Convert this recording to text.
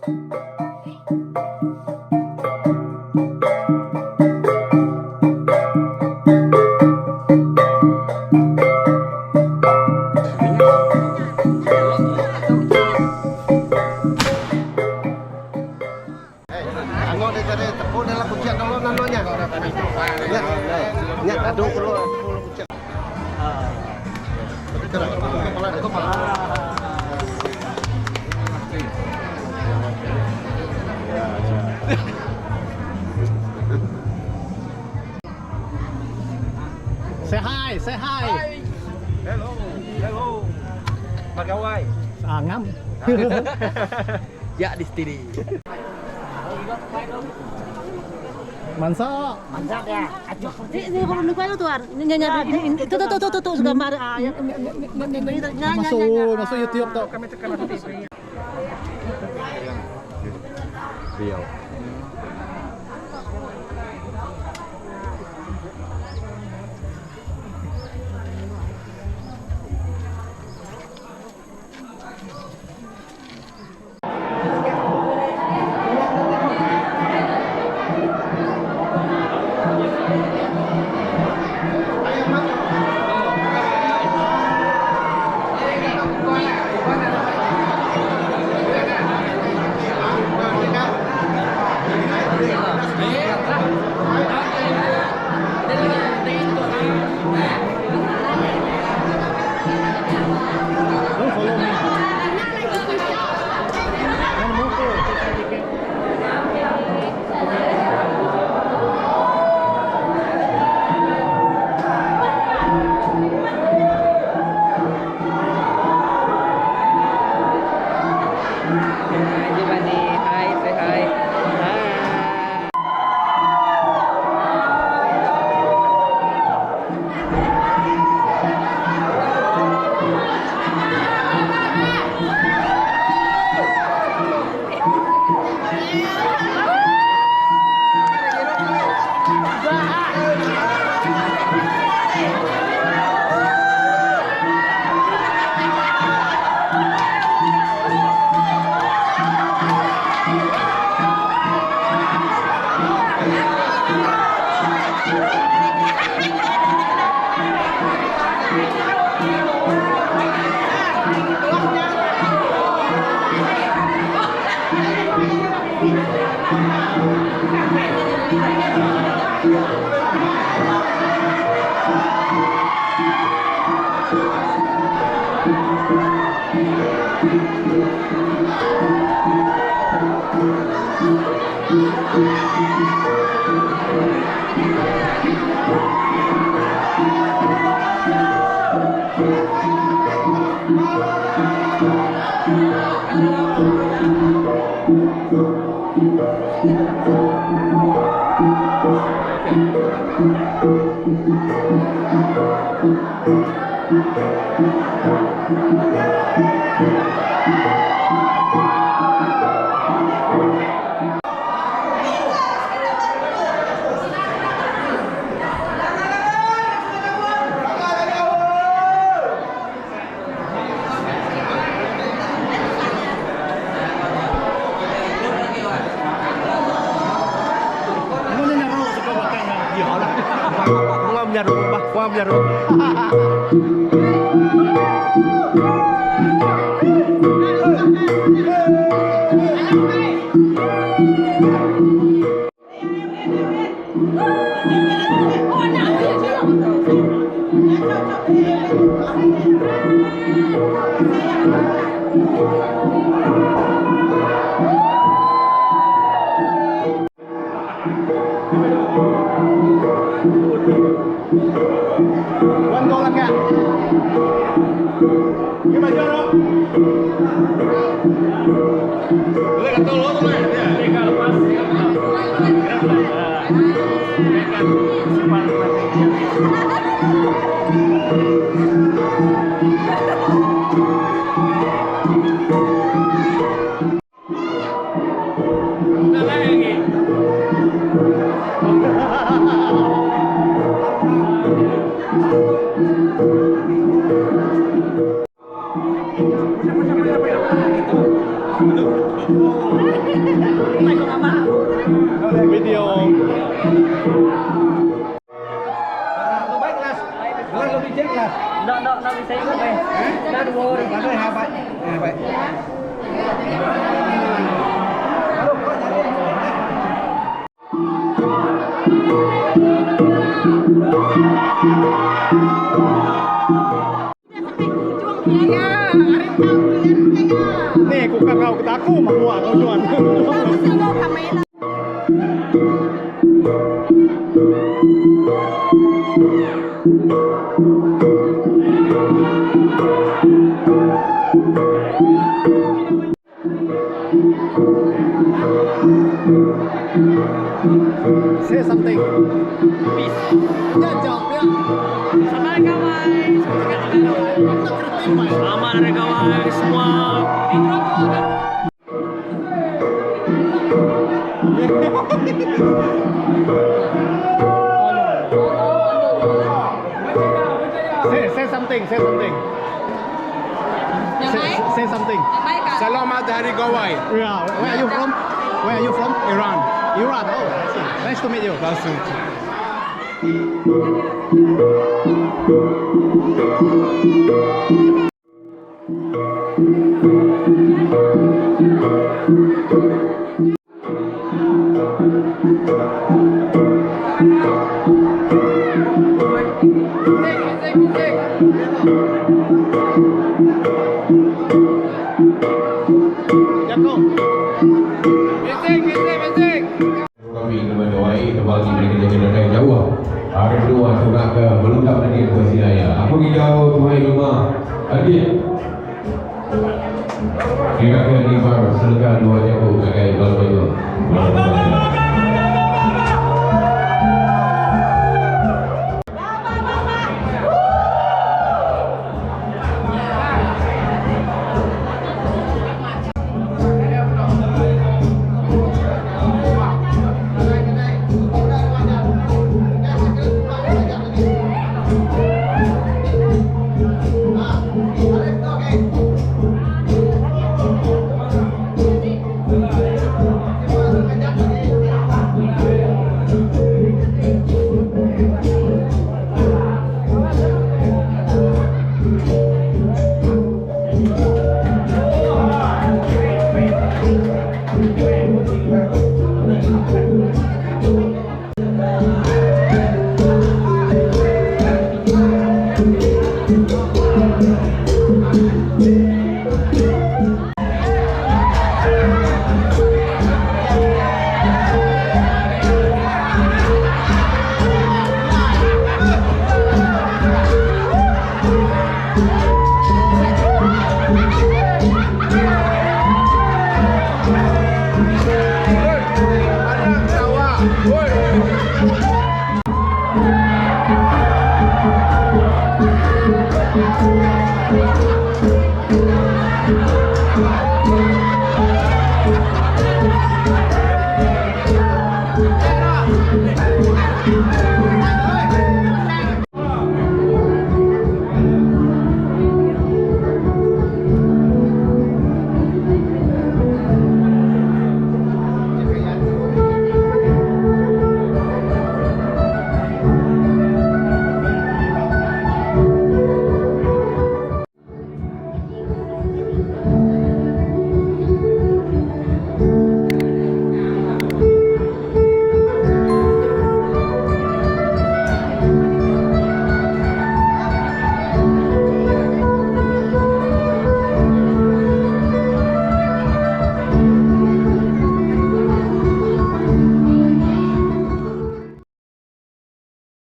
Say hi, say hi. Hello, hello. Magawai. Ah, ngam. Ya di steady. Mansa. Ini kalau ni kuala tu ar. Ini ini tu tu tu tu tu gambar ah. Masuk masuk YouTube tu. Riau. Don't follow me. Mana muka? Hai Giovanni, hi, say hi. Hi. Ano ni naro sa kawakan na? Ngam nyaru, bah, ngam nyaru. One goal lang ka. Video. No, no, no, we say okay. Not worry. Ni ku kangau kita aku mah aku nuan. Say something. Peace. Ya jawab ya. Selamat kawan. Selamat hari gawai semua. Say something, say something. Say something. Selamat Hari Gawai. Yeah, where are you from? Where are you from? Iran. Iran. Oh, I see. Nice to meet you. Nice to meet you. Jago. Kami mendoai bagi mereka jangan datang jauh. Hari kedua sudah ke melengkap lagi ke Sinaya. Aku hijau tuai rumah. Adik. Kira ke ni baru selesai dua jauh kagai baru baru.